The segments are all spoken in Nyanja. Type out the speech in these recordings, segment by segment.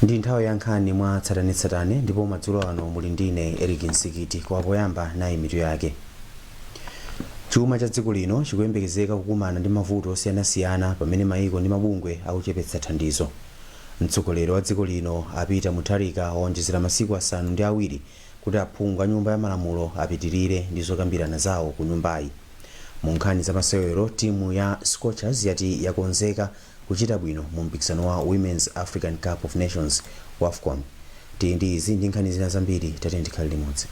Ndi nthawi ya nkhani mwa tsatanetsatane, ndipo madzulo ano muli ndine Eric Nsikiti. Koma poyamba, nayi mitu yake. Chuma cha dziko lino chikuyembekezeka kukumana ndi mavuto osiyanasiyana pamene maiko ndi mabungwe akuchepetsa thandizo. Mtsogoleri wa dziko lino a Peter Mutharika waonjezera masiku 7 kuti aphungu a Nyumba ya Malamulo apitirire ndi zokambirana zawo ku nyumbayi. Mu nkhani za masewero, timu ya Scorchers yati yakonzeka kuchita bwino mu mpikisano wa Women's African Cup of Nations, WAFCON. Tili ndi izi ndi nkhani zina zambiri, tatiyeni tikhale limodzi.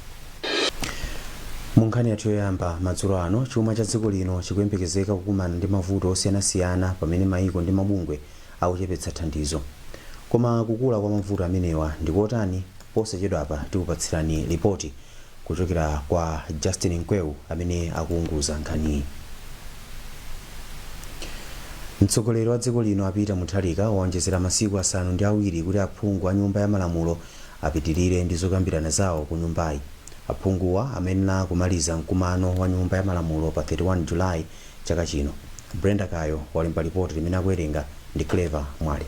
Mu nkhani yathu yoyamba madzulo ano, chuma cha dziko lino chikuyembekezeka kukumana ndi mavuto osiyanasiyana pamene maiko ndi mabungwe akuchepetsa thandizo. Koma kukula kwa mavuto amenewa ndi kotani? Posachedwapa tikupatsirani lipoti kuchokera kwa Justin Mkweu amene akuunguza nkhaniyi. Mtsogoleri wa dziko lino a Peter Mutharika waonjezera masiku 7 kuti aphungu a Nyumba ya Malamulo apitirire ndi zokambirana zawo ku nyumbayi. Aphunguwa amayenera kumaliza mkumano wa Nyumba ya Malamulo pa 31 July chaka chino. Brenda Kayo walemba lipoti limene akuwerenga ndi Clever Mwale.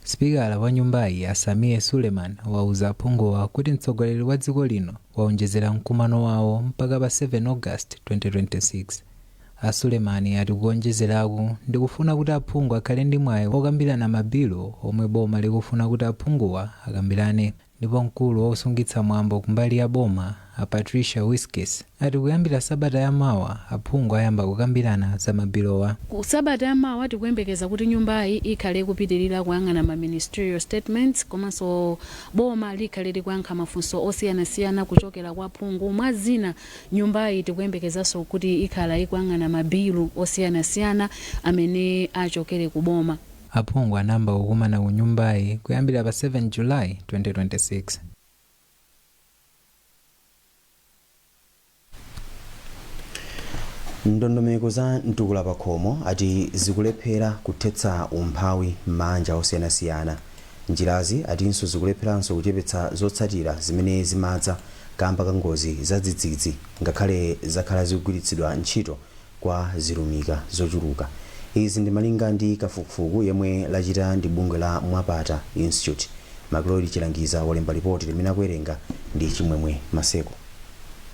Sipikala wa nyumbayi a Sameer Suleman wauza aphunguwa kuti mtsogoleri wa dziko lino waonjezera mkumano wawo mpaka pa 7 August 2026. A Suleman ati kuonjezeraku ndikufuna kuti aphungu akhale ndi mwayi okambirana mabilu omwe boma likufuna kuti aphunguwa akambirane. Ndipo mkulu wosungitsa mwambo kumbali ya boma a Patricia Wiskes ati kuyambira sabata yamawa aphungu ayamba kukambirana za mabilowa. Ku sabata yamawa tikuyembekeza kuti nyumbayi ikhale ikupitirira kuyang'ana ma ministerial statements, komanso boma likhale likuyankha mafunso osiyanasiyana kuchokera kwa phungu. Mwa zina, nyumbayi tikuyembekezanso kuti ikhala ikuyang'ana mabilu osiyanasiyana amene achokere ku boma. Aphungu anayamba kukumana ku nyumbayi kuyambira pa 7 July 2026. Ndondomeko za Mtukula Pakhomo ati zikulephera kuthetsa umphawi m'maanja osiyanasiyana. Njirazi atinso zikulepheranso kuchepetsa zotsatira zimene zimadza kamba ka ngozi za dzidzidzi, ngakhale zakhala zikugwiritsidwa ntchito kwa zilumika zochuluka. Izi ndi malinga ndi kafukufuku yemwe lachita ndi bungwe la Mwapata Institute. Macloyd Chilangiza walemba lipoti limene akuwerenga ndi Chimwemwe Maseko.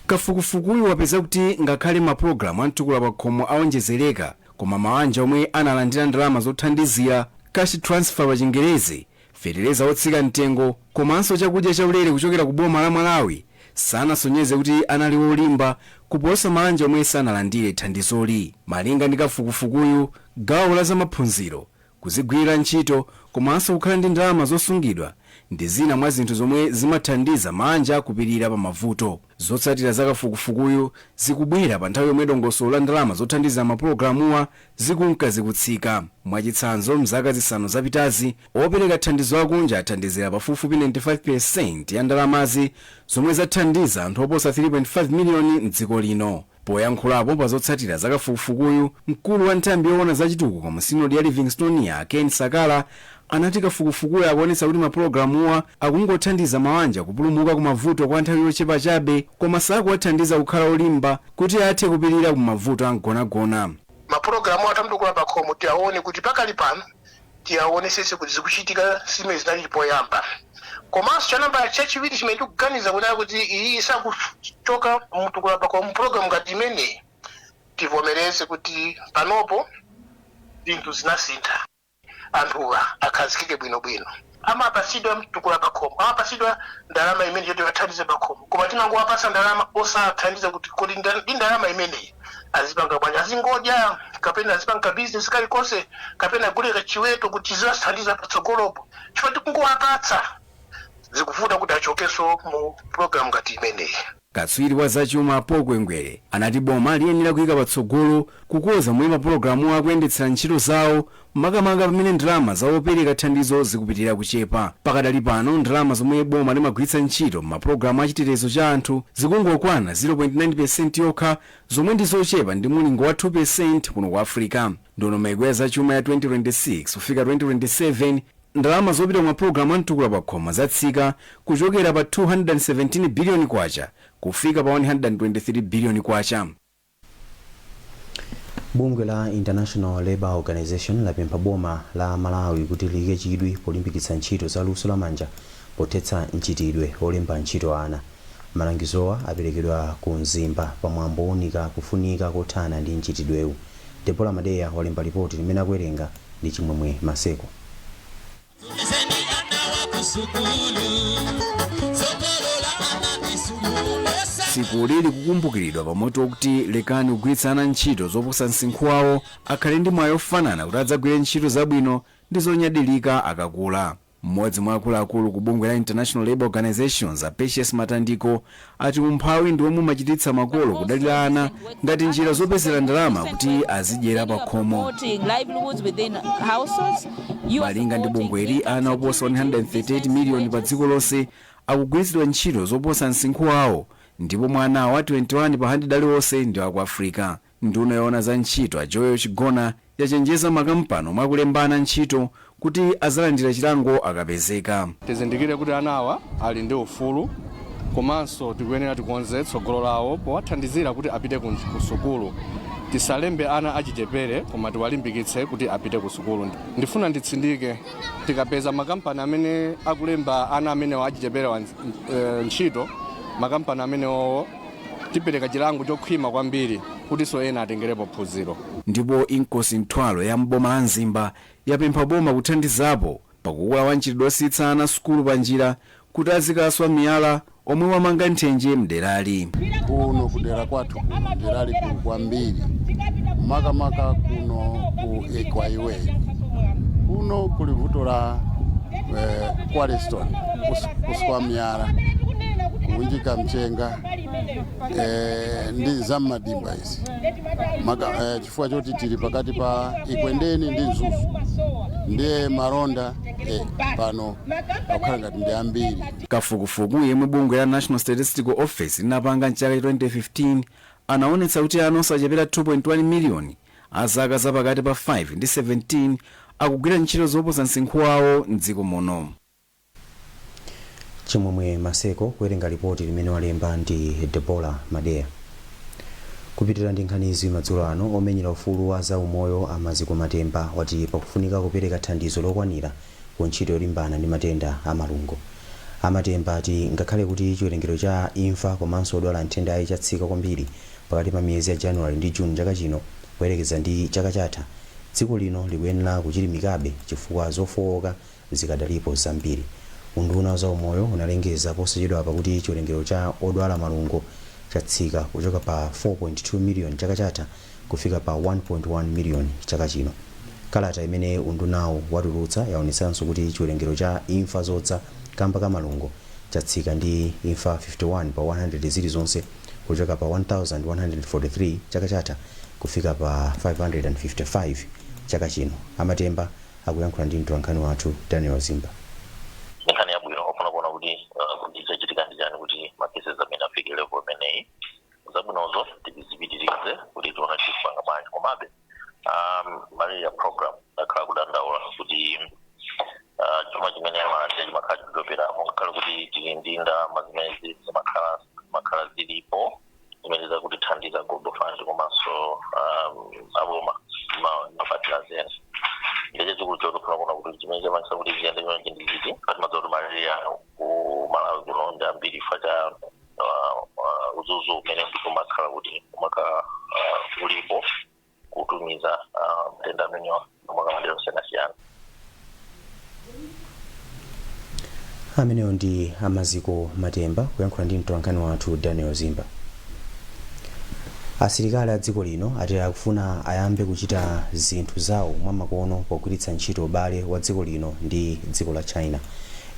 Kafukufukuyu wapeza kuti ngakhale mapulogalamu a Mtukula Pakhomo awonjezereka, koma mawanja omwe analandira ndalama zothandizira, cash transfer pa Chingerezi, fetereza wotsika mtengo komanso chakudya chaulere kuchokera ku boma la Malawi sanasonyeze kuti anali olimba kuposa maanja omwe sanalandire thandizoli. Malinga ndi kafukufukuyu, gawo la zamaphunziro, kuzigwirira ntchito komanso kukhala ndi ndalama zosungidwa ndi zina mwa zinthu zomwe zimathandiza maanja kupirira pa mavuto. Zotsatira za kafukufukuyu zikubwera pa nthawi yomwe dongosolo la ndalama zothandiza mapulogalamuwa zikunka zikutsika. Mwachitsanzo, mzaka 5 zapitazi, opereka thandizo akunja athandizira pafupifupi 95% ya ndalamazi, zomwe zathandiza anthu oposa 3.5 miliyoni mdziko lino. Poyankhulapo pa zotsatira za kafukufukuyu, mkulu wa nthambi yoona zachitukuko mu Sinodi ya Livingstonia, Ken Sakala, anati kafukufukuyu akuonetsa kuti mapulogalamuwa akungothandiza mawanja kupulumuka ku mavuto kwa nthawi yochepa chabe, koma sakuwathandiza kukhala olimba kuti athe kupirira ku mavuto amgonagona. Mapulogalamu athu a Mtukula Pakhomo tiaone kuti pakali pano tiaonesese kuti zikuchitika zimene zinali poyamba. Komanso cha namba chachiwiri chimene tikuganiza kunena kuti iyi isakuchoka Mtukula Pakhomo program ngati imeneyi, tivomereze kuti panopo zinthu zinasintha. Anthuwa akhazikike bwinobwino. Amapasidwa Mtukula Pakhomo, amapasidwa ndalama imene yoti athandize pakhomo, koma timangowapasa ndalama osathandiza kuti kodi ndi ndalama imeneyi azipanga bwanji, azingodya kapena azipanga business kalikonse kapena agule kachiweto kuti ziwathandiza patsogolopo, chifukwa tikungowapatsa, zikuvuta kuti achokenso mu program ngati imeneyi. Katswiri wa zachuma Paul Kwengwere anati boma liyenera kuyika patsogolo kukonza momwe mapulogalamuwa akuyendetsera ntchito zawo, makamaka pamene ndalama za opereka thandizo zikupitirira kuchepa. Pakadali pano, ndalama zomwe boma limagwiritsa ntchito m'mapulogalamu achitetezo cha anthu zikungokwana 0.9% yokha, zomwe ndi zochepa ndi mulingo wa 2% kuno ku Africa. Ndondomeko ya zachuma ya 2026 kufika 2027, ndalama zopita ku mapulogalamu a Mtukula Pakhomo zatsika kuchokera pa 217 biliyoni kwacha kufika pa 123 biliyoni kwacha. Bungwe la International Labour Organization lapempha boma la Malawi kuti liyike chidwi polimbikitsa ntchito za luso lamanja pothetsa mchitidwe olemba ntchito ana. Malangizowa aperekedwa ku Mzimba pamwambo owunika kufunika kothana ndi mchitidwewu. Debora Madeya walemba lipoti limene akuwerenga ndi Chimwemwe Maseko. Tsiku lili kukumbukiridwa pamutu wakuti "Lekani kugwiritsa ana ntchito zoposa msinkhu wawo, akhale ndi mwayi ofanana kuti adzagwire ntchito zabwino ndi zonyadirika akakula." Mmodzi mwa akuluakulu ku bungwe la International Labour Organizations, a Patience Matandiko, ati umphawi ndi omwe umachititsa makolo kudalira ana ngati njira zopezera ndalama kuti azidyera pa khomo. Malinga ndi bungweli, ana oposa 138 miliyoni pa dziko lonse akugwiritsidwa ntchito zoposa msinkhu wawo, ndipo mwana wa 21 pa 100 aliwonse ndi aku Africa. Nduna yoona za ntchito, a Joel Chigona, yachenjeza makampani omwe akulemba ana ntchito kuti azalandira chilango akapezeka. Tizindikire kuti anawa ali ndi ufulu, komanso tikuyenera tikonze tsogolo lawo powathandizira kuti apite ku sukulu. Tisalembe ana achichepere, koma tiwalimbikitse kuti apite ku sukulu. Ndifuna nditsindike, tikapeza makampani amene akulemba ana amenewa achichepere wa ntchito, makampani amenewowo tipereka chilango chokhwima kwambiri kutinso ena atengerepo phunziro. Ndipo Inkosi Mthwalo ya mboma la Mzimba yapempha boma kuthandizapo pakukula wa mchitidwe osiyitsa ana sukulu pa njira kuti azikaswa miyala omwe wamanga nthenje mderali. Kuno kudera kwathu kuno derali kulu kwambiri, makamaka kuno ku Ekwaiwe kuno kuli vuto la quarrystone, kuswa miyala, kuunjika mchenga ndi zammadimba izi. Chifukwa choti tili pakati pa Ikwendeni ndi Mzuzu, ndiye malonda pano akukhala ngati ndi ambiri. Kafukufuku yemwe bungwe la National Statistical Office linapanga mchaka cha 2015 anaonetsa kuti ana osachepera 2.1 miliyoni a zaka zapakati pa 5 ndi 17 akugwira ntchito zoposa msinkhu wawo mdziko muno. Chimwemwe Maseko kuwerenga ripoti limene walemba ndi Debora Madeya. Kupitirira ndi nkhanizi madzulo ano, omenyera ufulu wa zaumoyo a Maziko Matemba wati pakufunika kupereka thandizo lokwanira ku ntchito yolimbana ndi matenda a malungo. Amatemba ati ngakhale kuti chiwerengero cha imfa komanso odwala nthendayi chatsika kwambiri pakati pa miyezi ya January ndi June chaka chino poyerekeza ndi chaka chatha, dziko lino likuyenera kuchilimikabe chifukwa zofowoka zikadalipo zambiri. Unduna wa zaumoyo unalengeza posachedwapa kuti chiwerengero cha odwala malungo chatsika kuchoka pa 4.2 million chaka chatha kufika pa 1.1 million chaka chino. Kalata imene undunawo watulutsa yaonetsanso kuti chiwerengero cha imfa zodza kamba ka malungo chatsika ndi imfa 51 pa 100 zilizonse, kuchoka pa 1143 chaka chatha kufika pa 555 chaka chino. Amatemba akuyankhula ndi mtolankhani wathu Daniel Zimba. Nkhani yabwino, ofuna kuona kuti kuti chachitika ndi chani kuti ma cases amene afike level imeneyi. Zabwinozo tizipitirize kuti tione tikupanga bwanji. Komabe malaria program akhala kudandaula kuti chuma chimene amalandira chimakhala chikucheperapo, ngakhale kuti tili ndi ndalama zimene zimakhala zilipo zimene zakutithandiza, Global Fund komanso aboma, mapartners ena. Ndiye chachikulu chotofuna kuona kuti chimene chamangisa kuti ziyende chimene ndi chiti kati madzi kuti malaria ku Malawi kuno ndi ambiri chifukwa cha udzudzu umene umakhala kuti umakhala ulipo kutumiza matenda amenewa makamadera osiyanasiyana. Amenewo ndi Amaziko Matemba kuyankhula ndi mtolankhani wathu Daniel Zimba. Asilikali a dziko lino ati akufuna ayambe kuchita zinthu zawo mwamakono pogwiritsa ntchito ubale wa dziko lino ndi dziko la China.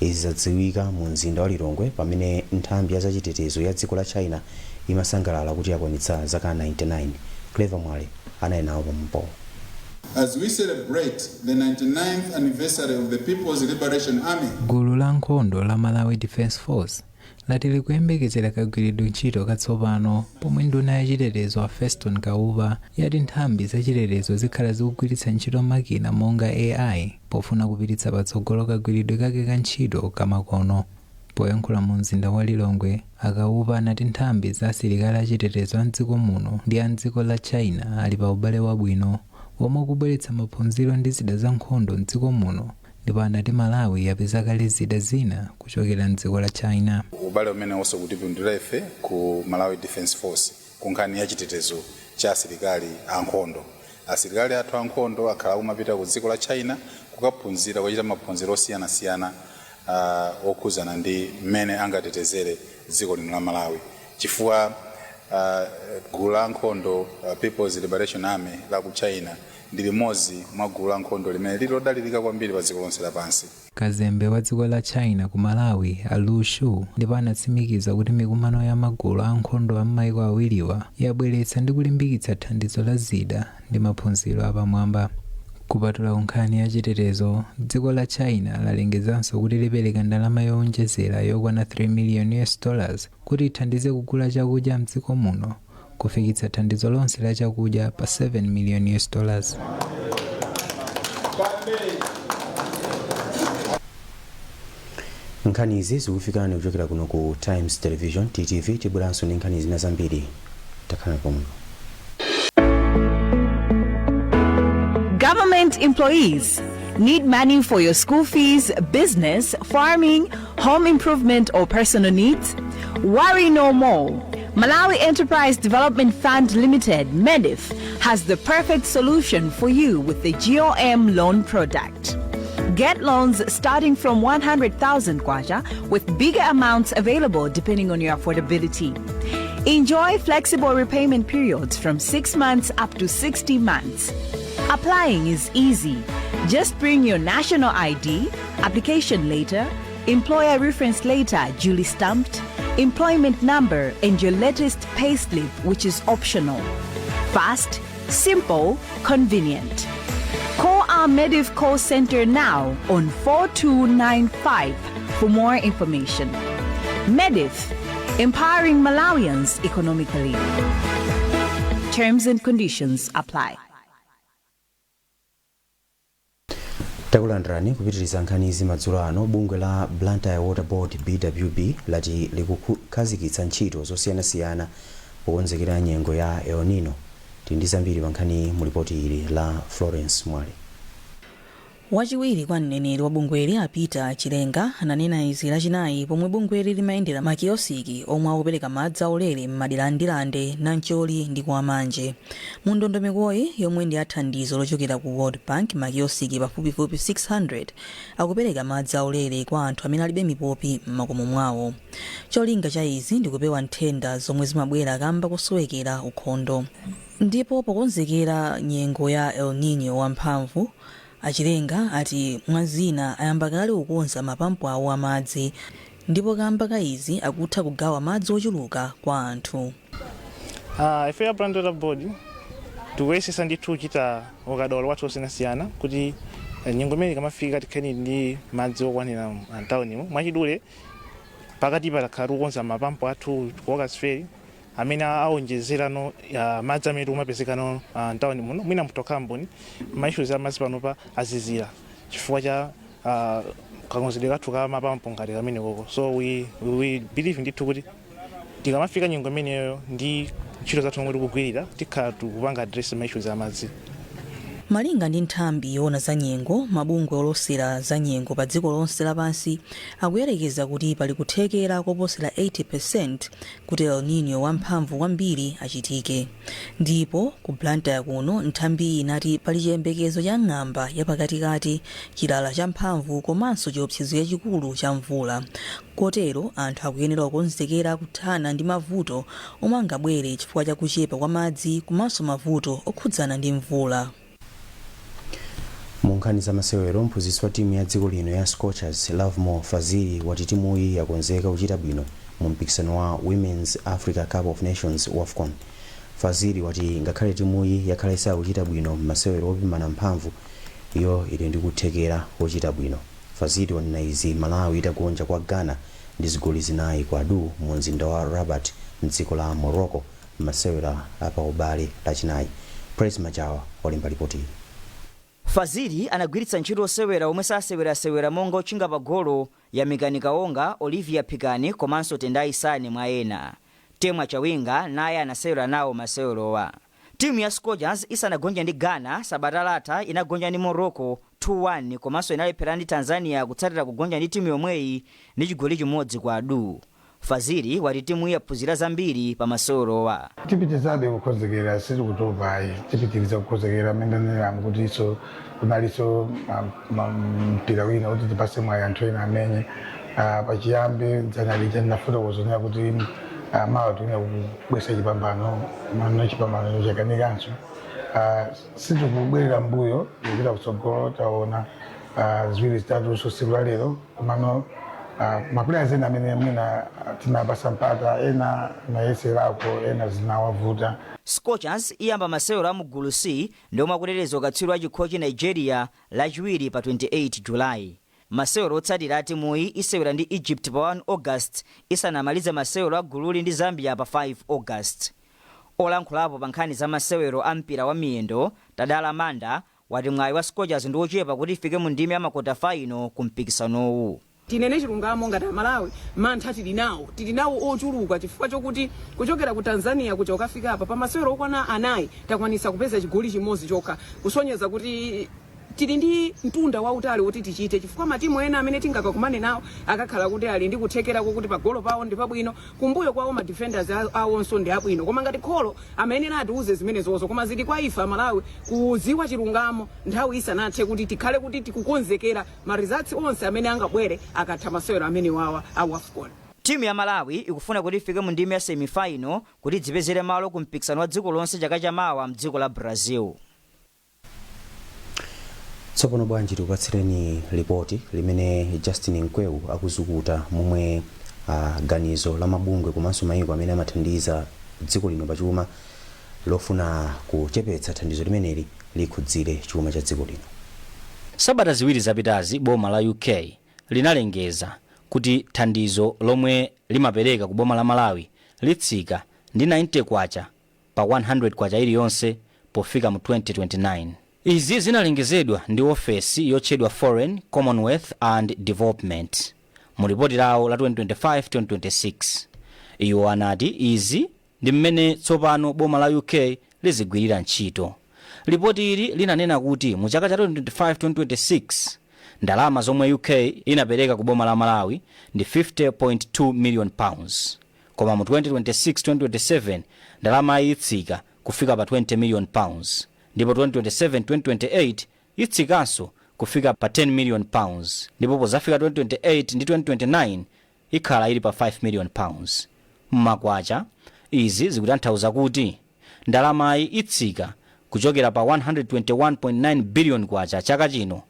Izi zadziwika mu mzinda wa Lilongwe pamene nthambi ya zachitetezo ya dziko la China imasangalala kuti yakwanitsa zaka 99. Clever Mwale anali nawo pamwambowo. As we celebrate the 99th anniversary of the People's Liberation Army, Gulu la nkhondo la Malawi Defence Force lati likuyembekezera kagwiridwe ntchito katsopano pomwe nduna yachitetezo a Feston Kaupa yati nthambi zachitetezo zikhala zikugwiritsa ntchito makina monga AI pofuna kupititsa patsogolo kagwiridwe kake ka ntchito kamakono. Poyankhula mu mzinda wa Lilongwe, a Kaupa anati nthambi za asilikali achitetezo a mdziko muno ndi a mdziko la China ali pa ubale wabwino womwe ukubweretsa maphunziro ndi zida za nkhondo mdziko muno, ndipo anati Malawi yapeza kale zida zina kuchokera mdziko la China. Ubale umene wonso kutipindulira ife ku Malawi Defence Force ku nkhani ya chitetezo cha asilikali ankhondo. Asilikali athu ankhondo akhala akumapita ku dziko la China kukaphunzira, kuchita maphunziro osiyanasiyana okhuzana ndi mmene angatetezere dziko lino la Malawi, chifukwa gulu la ankhondo People's Liberation Army la ku China ndi limodzi mwa gulu la ankhondo limene lili lodalirika kwambiri pa dziko lonse lapansi. Kazembe wa dziko la China ku Malawi, a Lu Xu, ndipo anatsimikiza kuti mikumano ya magulu ankhondo a m'mayiko awiriwa yabweretsa ndi kulimbikitsa thandizo la zida ndi maphunziro apamwamba. Kupatula nkhani ya chitetezo, dziko la China lalengezanso kuti lipereka ndalama yowonjezera yokwana 3 million US dollars kuti ithandize kugula chakudya mdziko muno, kufikitsa thandizo lonse la chakudya pa 7 million US dollars. Nkhani izi zikufikani kuchokera kuno ku Times Television, TTV. Tibweranso ndi nkhani zina zambiri, takhala pomwepo. Government employees need money for your school fees, business, farming, home improvement, or personal needs? Worry no more. Malawi Enterprise Development Fund Limited, MEDF, has the perfect solution for you with the GOM loan product. Get loans starting from 100,000 kwacha with bigger amounts available depending on your affordability. Enjoy flexible repayment periods from 6 months up to 60 months. Applying is easy. Just bring your national ID, application letter, employer reference letter duly stamped, employment number, and your latest payslip, which is optional. Fast, simple, convenient. Call our MEDF call center now on 4295 for more information. MEDF, empowering Malawians economically. Terms and conditions apply. Takulandirani kupitiriza nkhanizi madzulo ano. Bungwe la Blantyre Water Board, BWB, lati likukhazikitsa ntchito zosiyanasiyana pokonzekera nyengo ya El Nino. Tili ndi zambiri pa nkhani mu lipoti ili la Florence Mwale. Wachiwiri kwa mneneri wa bungweli, a Peter Chilenga, ananena izi Lachinayi pomwe bungweli limayendera makiyosiki omwe akupereka madzi aulere m'madera a Ndirande, Nancholi ndi Kwamanje. Mu ndondomekoyi, yomwe ndi ya thandizo lochokera ku World Bank, makiyosiki pafupifupi 600 akupereka madzi aulere kwa anthu amene alibe mipopi m'makomo mwawo. Cholinga cha izi ndi kupewa nthenda zomwe zimabwera kamba kosowekera ukhondo. Ndipo pokonzekera nyengo ya El Nino wamphamvu, A Chilenga ati mwa zina ayamba kale kukonza mapampu awo a madzi ndipo kamba ka izi akutha kugawa madzi ochuluka kwa anthu. Ife a Blantyre Water Board tikuyesesa ndithu kuchita ukadaulo wathu osiyanasiyana kuti nyengo imene ikamafika tikhale ndi madzi okwanira mtaunimo. Mwachidule, pakatipa takhala tikukonza mapampu athu ku Walkers Ferry amene aonjezerano madzi amene tikumapezekano mtawuni muno. Mwina mutokhala mboni, ma issues a madzi panopa azizira chifukwa cha kakonzedwe kathu ka mapampu ngati kamene koko. So we believe ndithu kuti tikamafika nyengo imeneyo ndi ntchito zathu momwe tikugwirira, tikhala tikupanga address ma issues a madzi. Malinga ndi nthambi yoona za nyengo, mabungwe olosera za nyengo pa dziko lonse lapansi akuyerekeza kuti pali kuthekera koposera 80% kuti El Nino wamphamvu kwambiri achitike. Ndipo ku Blantyre kuno, nthambiyi inati pali chiyembekezo cha ng'amba yapakatikati, chilala champhamvu komanso chiopsezo chachikulu cha mvula. Kotero anthu akuyenera kukonzekera kuthana ndi mavuto omwe angabwere chifukwa cha kuchepa kwa madzi komanso mavuto okhudzana ndi mvula. Mu nkhani za masewero, mphunzitsi wa timu ya dziko lino ya Scorchers, Lovemore Fazili, wati timuyi yakonzeka kuchita bwino mu mpikisano wa Women's Africa Cup of Nations, WAFCON. Fazili wati ngakhale timuyi yakhala isakuchita bwino m'masewero opimana mphamvu, iyo ili ndi kuthekera kochita bwino. Fazili wanena izi Malawi itagonja kwa Ghana ndi zigoli 4 kwa du mu mzinda wa Rabat mdziko la Morocco m'masewera apaubale Lachinayi. Praise Majawa walemba lipoti ili. Fazili anagwiritsa ntchito osewera omwe sasewerasewera monga otchinga pa golo Yamikani Kaonga, Olivia Phikani komanso Tendai Sani mwa ena. Temwa Chawinga naye anasewera nawo masewerowa. Timu ya Scorchers isanagonje ndi Ghana sabata latha, inagonja ndi Morocco 2-1 komanso inalephera ndi Tanzania kutsatira kugonja ndi timu yomweyi ndi chigoli chimodzi kwa du. Fazili wati timu yaphunzira zambiri pa masewerowa. Tipitizabe kukonzekera, sitikutopa ayi. Tipitiriza kukonzekera mendaneramu kuti iso kunalinso mpira wina kuti tipase mwayi anthu ena amenye. Pachiyambi dzana lija ndinafotokozonera kuti mawa tikuyenera kubwesa chipambano, mano chipambano chakanikanso. Sitikubwerera mbuyo, tikupita kutsogolo. Taona ziwiri zitatu siku la lero, komano maplayers ena amene mwina tinapasa mpata, ena nayeserako, ena zinawavuta. Scorchers iyamba masewero a mu gulu C ndi omwe akuteteza ukatswiri wa chikhochi Nigeria Lachiwiri pa 28 Julayi. Masewero otsatira a timuyi isewera ndi Egypt pa 1 August isanamalize masewero a gululi ndi Zambia pa 5 August. Olankhulapo pa nkhani za masewero a mpira wa miyendo Tadala Manda wati mwayi wa Scorchers ndi wochepa kuti ifike mu ndime ya makota final ku mpikisanowu. Tinene chilungamo, ngati Amalawi mantha tili nawo, tili nawo ochuluka, chifukwa chokuti kuchokera ku Tanzania kuja ukafika apa, pamasewero okwana anayi takwanisa kupeza chigoli chimodzi chokha, kusonyeza kuti tili ndi mtunda wautali woti tichite, chifukwa matimu ena amene tingakakumane nawo akakhala kuti ali ndi kuthekerako kuti pagolo pawo ndi pabwino, kumbuyo kwawo ma defenders awonso ndi abwino. Koma ngati kholo amayenera atiuze zimenezozo. Koma zili kwa ife Amalawi kudziwa chilungamo nthawi isanathe, kuti tikhale kuti tikukonzekera ma results onse amene angabwere akatha masewero amene wawa a WAFCON. Timu ya Malawi ikufuna kuti ifike mu ndime ya semifinal kuti dzipezere malo ku mpikisano wa dziko lonse chaka chamawa mdziko la Brazil. Tsopano bwanji tikupatsireni ripoti limene Justin Mkweu akuzukuta momwe ganizo la mabungwe komanso mayiko amene amathandiza dziko lino pachuma lofuna kuchepetsa thandizo limeneli likhudzire chuma cha dziko lino. Sabata 2 zapitazi boma la UK linalengeza kuti thandizo lomwe limapereka ku boma la Malawi litsika ndi 90 kwacha pa 100 kwacha iliyonse pofika mu 2029. Izi zinalengezedwa ndi ofesi yotchedwa Foreign, Commonwealth and Development mu ripoti lawo la 2025-2026. Iwo anati izi ndi mmene tsopano boma la UK lizigwirira ntchito. Ripoti ili linanena kuti mu chaka cha 2025-2026 ndalama zomwe UK inapereka ku boma la Malawi ndi 50.2 million pounds, koma mu 2026-2027 ndalama itsika kufika pa 20 million pounds, ndipo 2027-2028 itsikanso kufika pa 10 million pounds, ndipo pozafika 2028 ndi 2029 ikhala ili pa 5 million pounds. Mmakwacha izi zikutanthauza kuti ndalamayi itsika kuchokera pa 121.9 billion kwacha chaka chino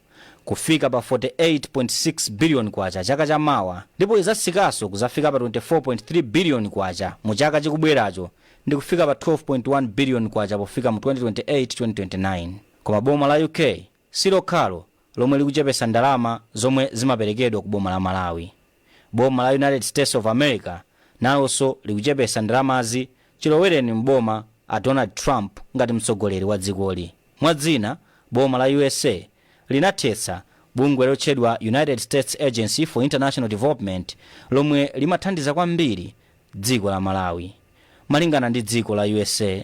kufika pa 48.6 billion kwacha chaka chamawa, ndipo izatsikanso kuzafika pa 24.3 billion kwacha mu chaka chikubweracho ndi kufika pa 12.1 billion kwacha pofika mu 2028-2029. Koma boma la UK silokhalo lomwe likuchepesa ndalama zomwe zimaperekedwa ku boma la Malawi. Boma la United States of America nalonso likuchepesa ndalamazi chilowereni mboma a Donald Trump ngati mtsogoleri wa dzikoli. Mwadzina, boma la USA linathetsa bungwe lotchedwa United States Agency for International Development lomwe limathandiza kwambiri dziko la Malawi. Malingana ndi dziko la USA,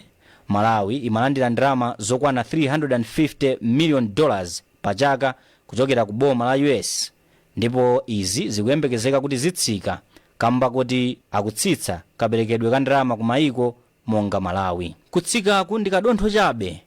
Malawi imalandira ndalama zokwana 350 million dollars pa chaka kuchokera ku boma la US, ndipo izi zikuyembekezeka kuti zitsika kamba kuti akutsitsa kaperekedwe ka ndalama ku mayiko monga Malawi. Kutsikaku ndi kadontho chabe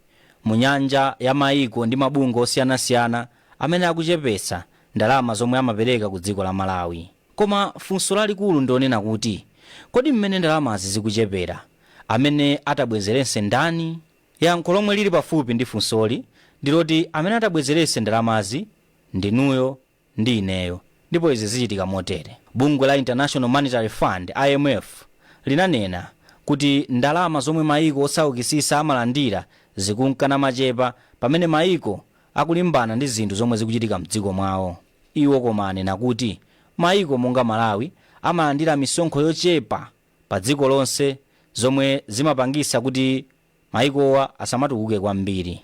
mu nyanja ya mayiko ndi mabungwe osiyanasiyana amene akuchepetsa ndalama zomwe amapereka ku dziko la Malawi. Koma funso lalikulu ndionena kuti, kodi mmene ndalamazi zikuchepera, amene atabwezerense ndani? Yankho lomwe lili pafupi ndi funsoli ndiloti amene atabwezerese ndalamazi ndinuyo ndi ineyo, ndipo izi zichitika motere. Bungwe la International Monetary Fund, IMF, linanena kuti ndalama zomwe mayiko osaukitsitsa amalandira zikunka namachepa pamene mayiko akulimbana ndi zinthu zomwe zikuchitika mdziko mwawo. Iwo koma anena kuti mayiko monga Malawi amalandira misonkho yochepa pa dziko lonse zomwe zimapangisa kuti mayikowa asamatukuke kwambiri.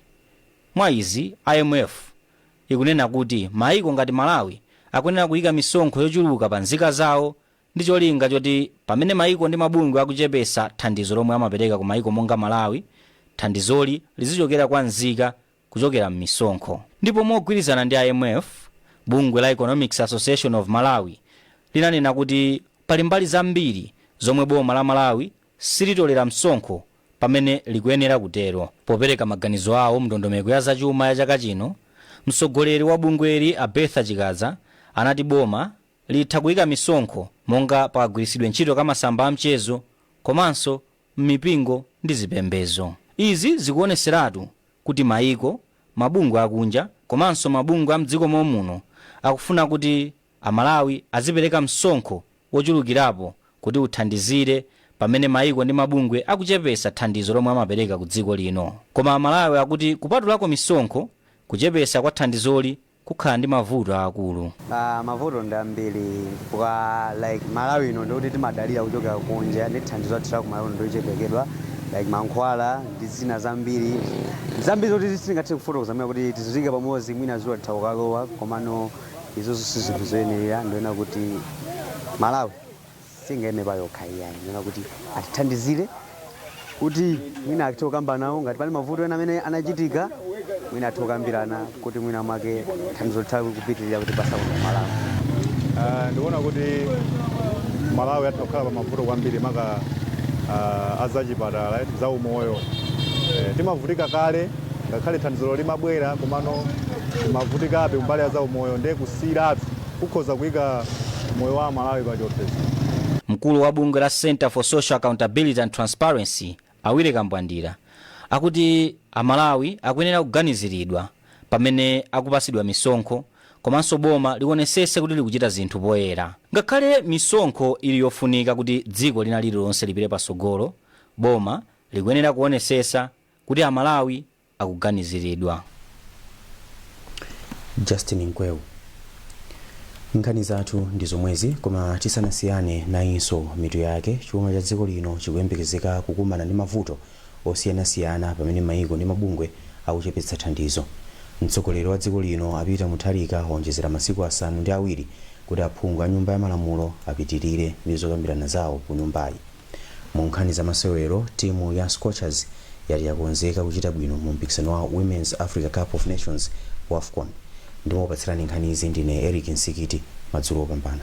Mwa izi, IMF ikunena kuti maiko ngati Malawi akuyenera kuyika misonkho yochuluka pa nzika zawo ndi cholinga choti pamene maiko ndi mabungwe akuchepesa thandizo lomwe amapereka ku maiko monga Malawi, thandizoli lizichokera kwa nzika kuchokera m'misonkho. Ndipo mogwirizana ndi IMF, bungwe la Economics Association of Malawi linanena kuti pali mbali zambiri zomwe boma la Malawi silitolera msonkho pamene likuyenera kutero. Popereka maganizo awo mndondomeko ya zachuma ya chaka chino, mtsogoleri wa bungweli a Bertha Chikadza anati boma litha kuyika misonkho monga pakagwiritsidwe ntchito ka masamba a mchezo komanso m'mipingo ndi zipembedzo. Izi zikuoneseratu kuti maiko, mabungwe akunja komanso mabungwe a mdziko momuno akufuna kuti Amalawi azipereka msonkho wochulukirapo kuti uthandizire pamene maiko ndi mabungwe akuchepesa thandizo lomwe amapereka ku dziko lino. Koma Amalawi akuti kupatulako misonkho, kuchepesa kwa thandizoli kukhala ndi mavuto aakulu. Mavuto ndi ambiri chifukwa like Malawi ino ndikuti timadalira kuchokera kunja ndi thandizo lathu la ku Malawi ndiochepekedwa, like mankhwala ndi zina zambiri zambiri zoti sitingathe kufotokoza mwina kuti tiziyike pamodzi, mwina zuwa litha kukalowa, komano izozo si zinthu zoyenera. Ndiona kuti Malawi singayime pa yokha iyayi. Ndiona kuti atithandizire kuti mwina athe kukamba nawo ngati pali mavuto ena amene anachitika, mwina athe kukambirana kuti mwina mwake thandizo litha kupitirira kuti pasakuno Malawi. Ndikuona kuti Malawi atha kukhala pa mavuto kwambiri, maka azachipatala, za umoyo. Timavutika kale ngakhale thandizolo limabwera, komano timavutikabe kumbali ya za umoyo, ndiye kusiyiratu kukhoza kuyika moyo wa Malawi pa chiopsezo. Mkulu wa bungwe la Center for Social Accountability and Transparency, Awire Kambwandira, akuti Amalawi akuyenera kuganiziridwa pamene akupasidwa misonkho, komanso boma lionesese kuti likuchita zinthu poyera. Ngakhale misonkho ili yofunika kuti dziko lina lililonse lipite pasogolo, boma likuyenera kuonesesa kuti Amalawi akuganiziridwa. Justin Nkweu. Nkhani zathu ndi zomwezi, koma tisanasiyane nayinso mitu yake. Chuma cha dziko lino chikuyembekezeka kukumana ndi mavuto osiyanasiyana pamene maiko ndi mabungwe akuchepetsa thandizo. Mtsogoleri wa dziko lino a Peter Mutharika waonjezera masiku 7 kuti aphungu a Nyumba ya Malamulo apitirire ndi zokambirana zawo ku nyumbayi. Mu nkhani za masewero, timu ya Scorchers yati yakonzeka kuchita bwino mu mpikisano wa Women's Africa Cup of Nations, WAFCON. Ndimakupatsirani nkhani izi ndine Eric Nsikiti. Madzulo opambana.